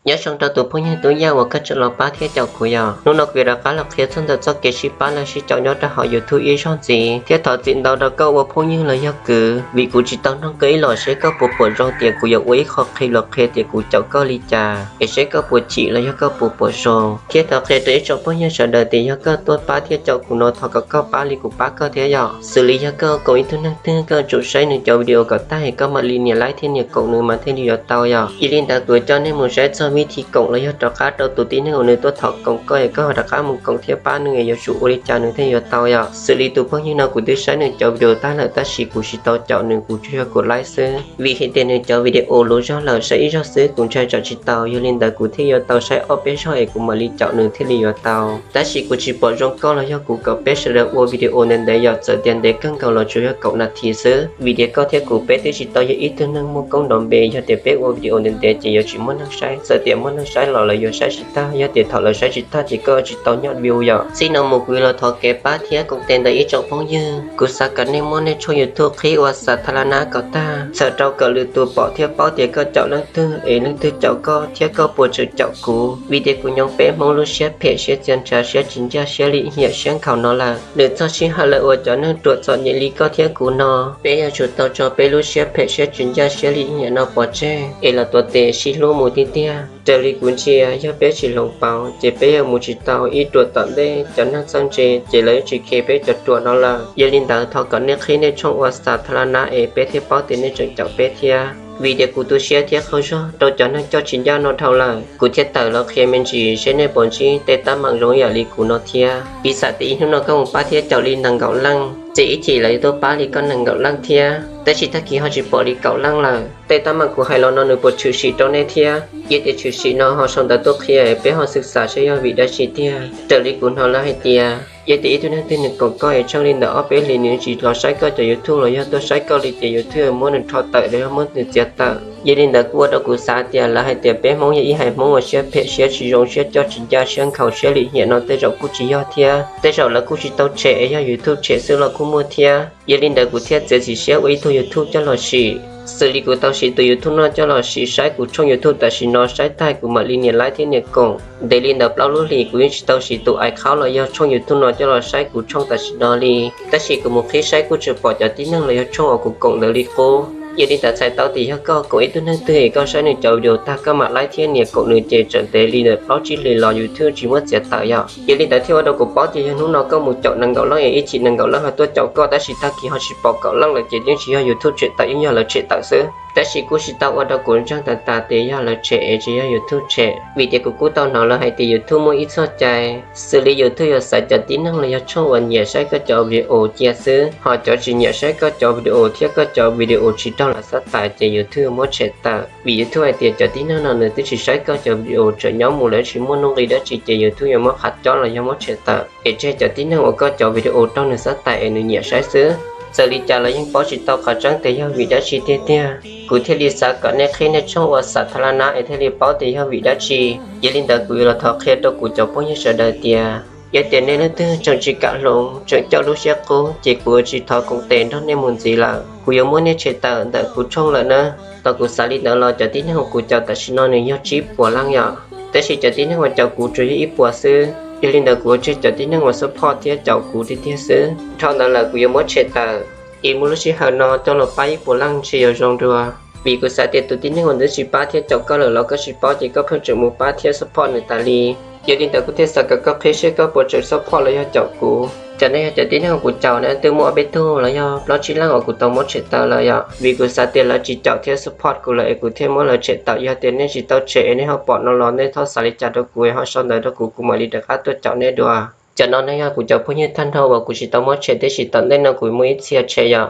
Nyob zoo rau tus phooj ywg Tub Yaj uas koj tseem los pab thiab caum kuv yom. Hnub no kuv yuav rov qab los qhia txog ntawm txoj kev sib pab los sib caum nyob rau hauv YouTube ib zaug ntxiv, thiab thov txim ntau rau koj ua phooj ywg los yog kwv, vim kuv tsis tau noog koj ib los seb koj puas pom zoo tias kuv yuav ua ib qho qhia los qhia tias kuv caum koj li cas, es seb koj puas chim los yog koj puas pom zoo. Thiab thov qhia rau ib tsoom phooj ywg sawv daws tias yog koj tuaj pab thiab caum kuv no thov kom koj pab li kuv pab koj thiab yom. Xws li yog koj koom ib tug neeg twg, koj tsum saib nws cov video kom tag es koj mam li nias like thiab nias koom nws mas thiaj li yuav tau yom. Yog li ntawd kuv coj nej mus saib txog vib thi koom los yog rov qab rau tus tib neeg uas nws tuaj thov koom koj es koj ho rov qab mus koom thiab pab nws es yuav tsum ua li cas nws thiaj yuav tau yom. Xws li tus phooj ywg no kuv twb saib nws cov video tag lawm tab sis kuv tsis tau caum nws, kuv tsuas yog kuv like xwb, vim hais tias nws cov video luv zog lawm, saib ib zaug xwb kuv ntshai tsam tsis tau, yog li ntawd kuv thiaj yuav tau saib ob peb zaug es kuv mam li caum nws thiaj li yuav tau. Tab sis kuv tsis pom zoo koj los yog kuv kom peb sawv daws ua video ntev ntev yom, txawm tias ntev kawg nkaus los tsuas yog kaum nas this xwb, vim tias koj thiab kuv peb twb tsis tau yog ib tug neeg muaj koob nrov npe, yog tias peb ua video ntev ntev ces yuav tsis muaj neeg saib, txawm tias muaj neeg saib los lawv yuav saib tsis tag, yog tias thaum lawv saib tsis tag ces koj tsis tau nyob view yom. Txij no mus kuv yuav los thov kev pab thiab koom tes ntawm ib tsoom phooj ywg. Kuv xav kom nej muab nej tshooj YouTube qhib ua xa tha la na kom tag, txhawm rau kom lwm tus pom thiab paub tias koj caum leej twg es leej twg caum koj thiab koj puas tseem caum kuv, vim tias kuv nyob peb Hmoob lub siab phem, siab txia ntshav, siab tsis ncaj, siab lim hiam, siab nkhaus no lawm. Nws txog sij hawm lawm uas cov neeg ruam txom nyem li koj thiab kuv no, peb yuav tsum tau tso peb lub siab phem, siab tsis ncaj, siab lim hiam no pov tseg es los tuav tes sib hlub mus tiag tiag. Raws li kuv ntsia, yog peb tsis hloov pauv ces peb yuav mus tsis tau ib ruam tom ntej, cov neeg txawj ntse ces lawv yuav tsis khe peb cov ruam no lawm. Yog li ntawd thov kom nej qhib nej tshooj ua xa tha la na es peb thiaj paub tias nej tseem caum peb thiab, vim tias kuv tu siab thiab qaug zog rau cov neeg coj tsis ncaj no dhau lawm. Kuv thiaj tawm los qhia me ntsis seb nej puas ntsib tej teeb meem zoo yam li kuv no thiab. Piv xam tias ib hnub no koj mus pab thiab caum li nees nkaum leej, ces ib chim lawv yuav tuaj pab li koj nees nkaum leej thiab, tab sis tag kis ho tsis pom li kaum leej lawm. Tej teeb meem kuv hais los no nws puas tshwm sim rau nej thiab? Yog tias tshwm sim no ho sau ntawv tuaj qhia peb ho xwm xam seb yog vim dab tsi tiag. Raws li kuv hnov lawv hais tias yog tias ib tug neeg twg nws koom koj es tsheej li ntawm ob peb hlis nws tsis los saib koj cov YouTube los yog tuaj saib koj li ces YouTube muab nws rho tawm los yog muab nws txiav tawm. Yog li ntawd kuj ua rau kuv xav tias lawv hais tias peb Hmoob yog ib haiv Hmoob uas siab phem, siab tsis zoo, siab coj tsis ncaj, siab nkhaus, siab lim hiam no tej zaum kuj tsis yog thiab. Tej zaum lawv kuj tsis tau tshem es yog YouTube tshem xwb los kuj muaj thiab. Yog li ntawd kuv thiaj txiav txim siab ua ib tug YouTube coj los sim. Xws li kuv tau siv tus YouTube no coj los sim saib kuv tshooj YouTube tam sim no, saib tag kuv mam li nias like thiab nias koom. Ntev li ntawd plaub lub hlis kuv yeej tsis tau siv tus iCloud los yog tshooj YouTube no coj los saib kuv tshooj tam sim no li. Tab sis kuv mus qhib saib kuj tseem pom cov tib neeg los yog tshooj uas kuv koom ntawd li qub. Yog li ntawd txhais tau tias yog koj koom ib tug neeg twg es koj saib nws cov video tag koj mam like thiab nias koom nws ces tseem ntev li ntawm plaub tsib hlis los YouTube tsis muab txiav tawm yom. Yog li ntawd thiaj ua rau kuv paub tias yog hnub no koj mus caum nees nkaum leej es ib chim nees nkaum leej ho tuaj caum koj tab sis tag kis ho tsis pom kaum leej lawm ces yeej tsis yog YouTube tshem tawm, yeej yog lawv tshem tawm xwb. Tab sis kuj tsis tau ua rau kuv ntseeg tas tas tias yog lawv tshem es tsis yog YouTube tshem, vim tias kuv kuj tau hnov lawv hais tias YouTube muaj ib txoj cai, xws li YouTube yuav xaiv cov tib neeg los yog tshooj uas nyiam saib koj cov video cia xwb, ho cov tsis nyiam saib koj cov video thiab koj cov video tsis raug lawv xab tais ces YouTube muab tshem tawm. Vim YouTube hais tias cov tib neeg no nws twb tsis saib koj cov video, tseem nyob mus lawv tsis muaj nuj nqis dab tsi ces YouTube yuav muab qhav cob los yog muab tshem tawm. Es tseg cov tib neeg uas koj cov video raug nws xab tais es nws nyiam saib xwb. Txawm li cas los yeej paub tsis tau qhov tseeb tias yog vim dab tsi tiag tiag. Kuv thiaj li xav kom nej qhib nej tshooj ua xa tha la na es thiaj li paub tias yog vim dab tsi. Yog li ntawd kuv yuav los thov qhia rau kuv cov phooj ywg sawv daws tias yog tias nej leej twg tseem tsis kam hloov, tseem coj lub siab qub ces kuv yuav tsis thov koom tes nrog nej mus ntxiv lawm. Kuv yuav muab nej tshem tawm ntawm kuv tshooj lawm na. Thaum kuv xav li ntawd los cov tib neeg uas kuv caum tam sim no nws yog tsib puas leej yom. Tab sis cov tib neeg uas caum kuv tsuas yog ib puas xwb. Yog li ntawd kuv yuav tseg cov tib neeg uas support thiab caum kuv tiag tiag xwb. Dhau ntawd lawm kuv yuav muab tshem tawm. Es muaj lub sij hawm no coj los pab ib puas leej ntshe yuav zoo dua. Vim kuv xav tias tus tib neeg uas twb tsis pab thiab caum koj lawm los koj tsis paub ces koj pheej tseem mus pab thiab support nws tas li. Yog li ntawd kuv thiaj xav kom koj qhib seb koj puas tseem support los yog caum kuv. Cov no yog cov tib neeg uas kuv caum na, twb muaj ob peb tug los yog plaub tsib leej uas kuv tau muab tshem tawm lawm yom. Vim kuv xav tias lawv tsis caum thiab support kuv lawm es kuv thiaj muab lawv tshem tawm. Yog tias nej tsis tau tshem es nej ho pom no los nej txhob xav li cas rau kuv es ho sau ntawv rau kuv, kuv mam li rov qab tuaj caum nej dua. Cov no na yog kuv cov phooj ywg tag nrho uas kuv tsis tau muab tshem, tiam sis tom ntej no kuv muaj ib txhia tshem yom.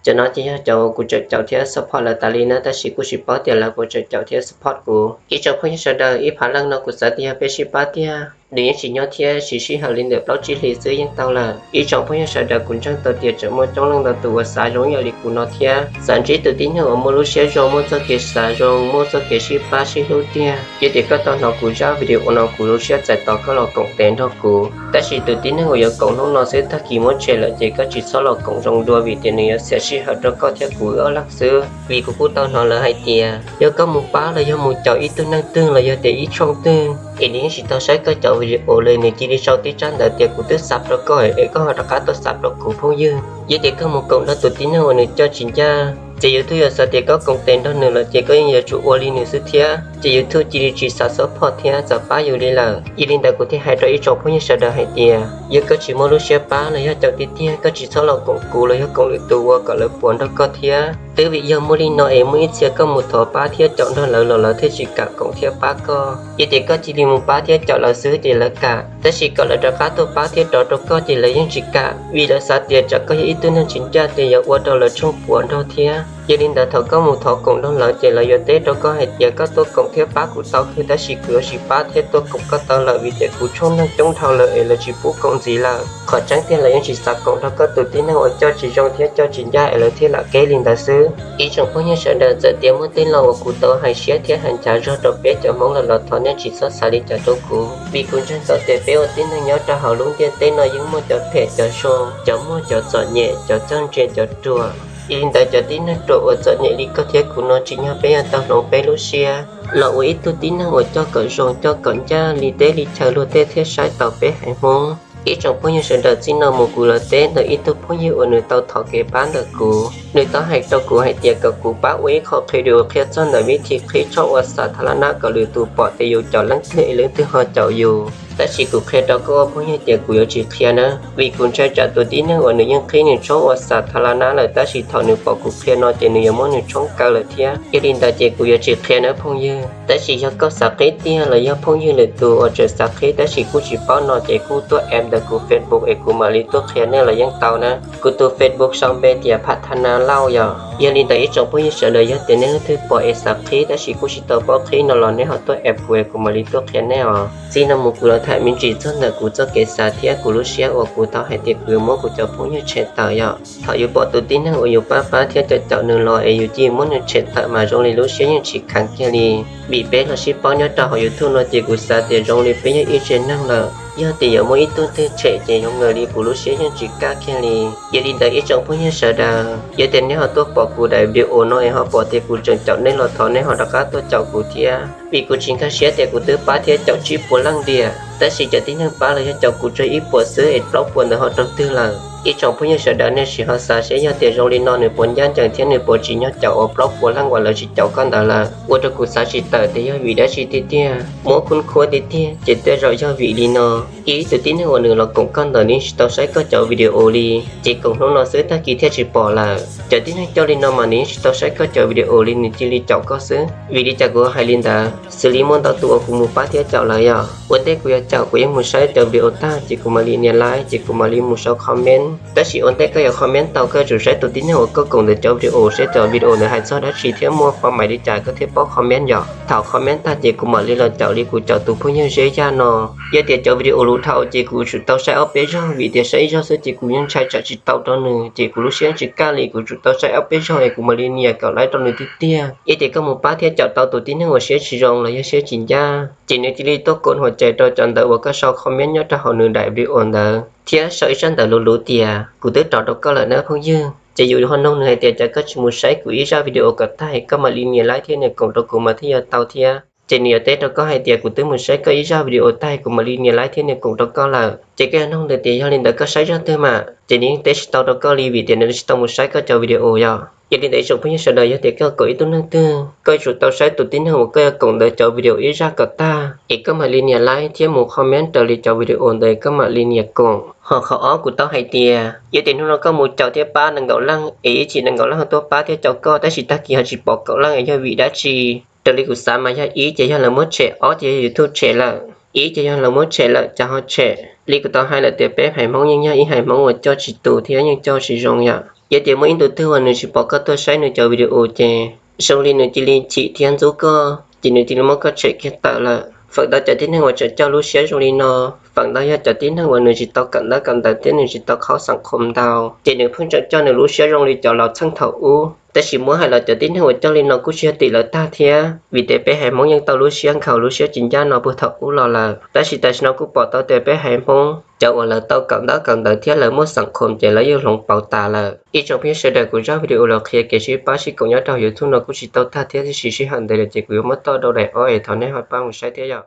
Cov no ces yog cov uas kuv tseem caum thiab support lawv tas li na, tab sis kuj tsis paub tias lawv puas tseem caum thiab support kuv. Ib tsoom phooj ywg sawv daws, ib phav leej no kuv xav tias yog peb sib pab tiag, Nws yeej tsis nyob thiab, siv sij hawm li ntawm plaub tsib hlis xwb yeej tau lawm. Ib tsoom phooj ywg sawv daws, kuv ntseeg tau tias tseem muaj coob leej ntau tus uas xav zoo ib yam li kuv no thiab, xav ntsib tus tib neeg uas muaj lub siab zoo, muaj txoj kev xav zoo, muaj txoj kev sib pab sib hlub tiag. Yog tias koj tau hnov kuv zaj video no, kuv zoo siab txais tos koj los koom tes nrog kuv. Tab sis tus tib neeg uas yuav koom hnub no xwb, tag kis muab tshem lawm ces koj tsis txhob los koom zoo dua, vim tias nws yuav xiam sij hawm rau koj thiab kuv wb ob leeg xwb. Vim kuv kuj tau hnov lawv hais tias yog koj mus pab los yog mus caum ib tug neeg twg los yog tias ib tshooj twg es nws yeej tsis tau saib koj cov video li, nws cia li sau tib tsab ntawv tias kuv twb xav rau koj es koj ho rov qab tuaj xav rau kuv phooj ywg. Yog tias koj mus koom nrog tus tib neeg uas nws coj tsis ncaj, ces YouTube yuav xav tias koj koom tes nrog nws lawm ces koj yeej yuav tsum ua li nws xwb thiab, ces YouTube cia li tsis xav support thiab txawm pab yus li lawm. Yog li ntawd kuv thiaj hais rau ib tsoom phooj ywg sawv daws hais tias yog koj tsis muaj lub siab pab los yog caum tiag tiag, koj tsis txhob los koom kuv los yog koom lwm tus ua kom lawv puas nrog koj thiab. Twb vim yog muaj li no es muaj ib txhia koj mus thov pab thiab caum nrog lawv los lawv thiaj tsis kam koom thiab pab koj. Yog tias koj cia li mus pab thiab caum lawv xwb ces lawv kam, tab sis kom lawv rov qab tuaj pab thiab rov rau koj ces lawv yeej tsis kam, vim lawv xav tias tsam koj yog ib tug neeg tsis ncaj ces yuav ua rau lawv tshooj puas nrog thiab. Yog li ntawd thaum koj mus thov koom nrog lawv ces lawv yuav teb rau koj hais tias koj tuaj koom thiab pab kuv tau kawg, tab sis kuv yuav tsis pab thiab tuaj koom koj tau lawm, vim tias kuv tshooj neeg coob dhau lawm es lawv tsis pub koom ntxiv lawm. Qhov tseeb tiag lawv yeej tsis xav koom nrog koj tus tib neeg uas coj tsis zoo thiab coj tsis ncaj es lawv thiaj lam keb li ntawd xwb. Ib tsoom phooj ywg sawv daws, txawm tias muaj tej lo uas kuv tau hais siab thiab hais nchav zog rau peb cov Hmoob los los thov nej tsis txhob xav li cas rau kuv, vim kuv ntseeg tau tias peb ua tib neeg nyob rau hauv lub ntiaj teb no yeej muaj cov phem cov zoo, cov muaj cov txom nyem, cov txawj ntse cov ruam. Yog li ntawd cov tib neeg ruam uas txom nyem li koj thiab kuv no tsim nyog peb yuav tau hloov peb lub siab los ua ib tug tib neeg uas coj kom zoo coj kom ncaj li teb li chaw luag tej thiaj saib taus peb haiv Hmoob. Ib tsoom phooj ywg sawv daws, txij no mus kuv los teb ntawm ib tug phooj ywg uas nws tau thov kev pab ntawm kuv. Nws tau hais rau kuv hais tias kom kuv pab ua ib qho qhia video qhia txog ntawm vib thi qhib tshooj ua xas tha la na kom lwm tus pom tias yus caum leej twg es leej twg ho caum yus. Tab sis kuv qhia rau koj ua phooj ywg tias kuv yuav tsis qhia na, vim kuv ntshai tsam tus tib neeg uas nws yeej qhib nws tshooj ua xas tha la na lawm tab sis thaum nws pom kuv qhia no ces nws yuav muab nws tshooj kaw lawm thiab. Yog li ntawd ces kuv yuav tsis qhia nawb phooj ywg. Tab sis yog koj xav qhib tiag los yog phooj ywg lwm tus uas tseem xav qhib tab sis kuj tsis paub no ces kuj tuaj add ntawm kuv Facebook es kuv mam li tuaj qhia nej los yeej tau na. Kuv tus Facebook sau npe tias Phav Tha Na Lauj yom. Yog li ntawd ib tsoom phooj ywg sawv daws, yog tias nej leej twg pom es xav qhib tab sis kuj tsis tau paub qhib no los nej ho tuaj add kuv es kuv mam li tuaj qhia nej os. Txij no mus kuv los tham me ntsis txog ntawm kuv txoj kev xav thiab kuv lub siab uas kuv tau hais tias kuv yuav muab kuv cov phooj ywg tshem tawm yom. Thaum yus pom tus tib neeg uas yus pab pab thiab caum caum nws los es yus cia li muab nws tshem tawm mas zoo li lub siab yeej tsis kheev kiag li. Vim peb los sib paub nyob rau hauv YouTube no ces kuv xav tias zoo li peb yog ib tsev neeg lawm. Yog tias yuav muaj ib tug twg tshem ces zoo nkaus li kuv lub siab yeej tsis kaj kiag li. Yog li ntawd ib tsoom phooj ywg sawv daws, yog tias nej ho tuaj pom kuv daim video no es ho pom tias kuv tseem caum nej los thov nej ho rov qab tuaj caum kuv thiab, vim kuv tsis nkag siab tias kuv twb pab thiab caum tsib puas leej tiag, tab sis cov tib neeg pab los yog caum kuv tsuas ib puas xwb es plaub puas ntawd ho raug twg lawm. Ib tsoom phooj ywg sawv daws, nej sim ho xav seb yog tias zoo li no nws puas ncaj ncees thiab nws puas tsim nyog caum ua plaub puas leej uas lawv tsis caum koj ntawd lawm. Ua rau kuv xav tsis tawm tias yog vim dab tsi tiag tiag. Muab khub khuab tiag tiag ces tej zaum yog vim li no. Ib, tus tib neeg uas nws los koom koj ntawd nws yeej tsis tau saib koj cov video li, ces koom hnub no xwb tag kis thiaj tsis pom lawm. Cov tib neeg coj li no mas nws yeej tsis tau saib koj cov video li, nws cia li caum koj xwb. Vim li cas kuv hais li ntawd? Xws li muaj ntau tus uas kuv mus pab thiab caum lawm yom, ua ntej kuv yuav caum kuv yeej mus saib cov video tag ces kuv mam li nias like ces kuv mam li mus sau comment. Tab sis ua ntej koj yuav comment tau koj yuav tsum saib tus tib neeg uas koj koom ntawd cov video seb cov video ntawd hais txog dab tsi thiab muaj format li cas koj thiaj paub comment yom. Thaum comment tag ces kuv mam li los caum li kuv caum tus phooj ywg Zeb Yaj no. Yog tias cov video lus dhau ces kuv tsum tau saib ob peb zaug, vim tias saib ib zaug xwb ces kuv yeej ntshai tsam tsis tau rau nws ces kuv lub siab tsis kaj li, kuv tsum tau saib ob peb zaug es kuv mam li nias kom like rau nws tiag tiag. Yog tias koj mus pab thiab caum tau tus tib neeg uas siab tsis zoo los yog siab tsis ncaj, ces nws cia li tuaj koom hua cais rau cov ntawv uas koj sau comment nyob rau hauv nws daim video ntawd thiab sau ib tsab ntawv luv luv tias kuv twb rov rau koj lawm nawb phooj ywg. Ces yus ho nug nws hais tias cas koj tsis mus saib kuv ib zaj video kom tag es koj mam li nias like thiab nias koom rau kuv mas thiaj yuav tau thiab. Ces nws yuav teb rau koj hais tias kuv twb mus saib koj ib zaj video tag es kuv mam li nias like thiab nias koom rau koj lawm. Ces koj yuav nug nws tias yog li ntawd koj saib zaj twg mas, ces nws yeej teb tsis tau rau koj li vim tias nws tsis tau mus saib koj cov video yom. Yog li ntawd ib tsoom phooj ywg sawv daws, yog tias koj koom ib tug neeg twg, koj yuav tsum tau saib tus tib neeg uas koj yuav koom ntawd cov video ib zaj kom tag es koj mam li nias like thiab mus comment raws li cov video ntawd es koj mam li nias koom. Ho qhov ob kuv tau hais tias yog tias hnub no koj mus caum thiab pab nees nkaum leej es ib chim nees nkaum leej ho tuaj pab thiab caum koj tab sis tag kis ho tsis pom kaum leej es yog vim dab tsi? Raws li kuv xav mas yog ib ces yog lawv muab tshem, ob ces yog YouTube tshem lawm. Ib ces yog lawv muab tshem lawm cas ho tshem. Li kuv tau hais lawm tias peb haiv Hmoob yeej yog ib haiv Hmoob uas coj tsis tus thiab yeej coj tsis zoo yom. Yog tias muaj ib ntu twg uas nws tsis pom koj tuaj saib nws cov video ces zoo li nws cia li chim thiab ntxub koj ces nws cia li muab koj tshem kiag tawm lawm. Feem ntau cov tib neeg uas tseem coj lub siab zoo li no, feem ntau yog cov tib neeg uas nws tsis tau kawm ntaub kawm ntawv thiab nws tsis tau khaub saum qhum ntau, ces nws pheej tseem coj nws lub siab zoo li cov laus txheej thaum ub. Tab sis muab hais los cov tib neeg uas coj li no kuj tsis yog tim lawv tag thiab, vim tias peb haiv Hmoob yeej tau lub siab nkhaus lub siab tsis ncaj no puag thaum ub los lawm. Tab sis tam sim no kuj pom tau tias peb haiv Hmoob cov uas lawv tau kawm ntaub kawm ntawv thiab lawv muaj saum qhum ces lawv yeej hloov pauv tas lawm. Ib tsoom phooj ywg sawv daws, kuv zaj video los qhia kev sib pab sib koom nyob rau YouTube no kuj tsis tau tag thiab, tiam sis sij hawm ntev lawm ces kuv yuav muab toj rau daim ob es thov nej ho pab mus saib thiab yom.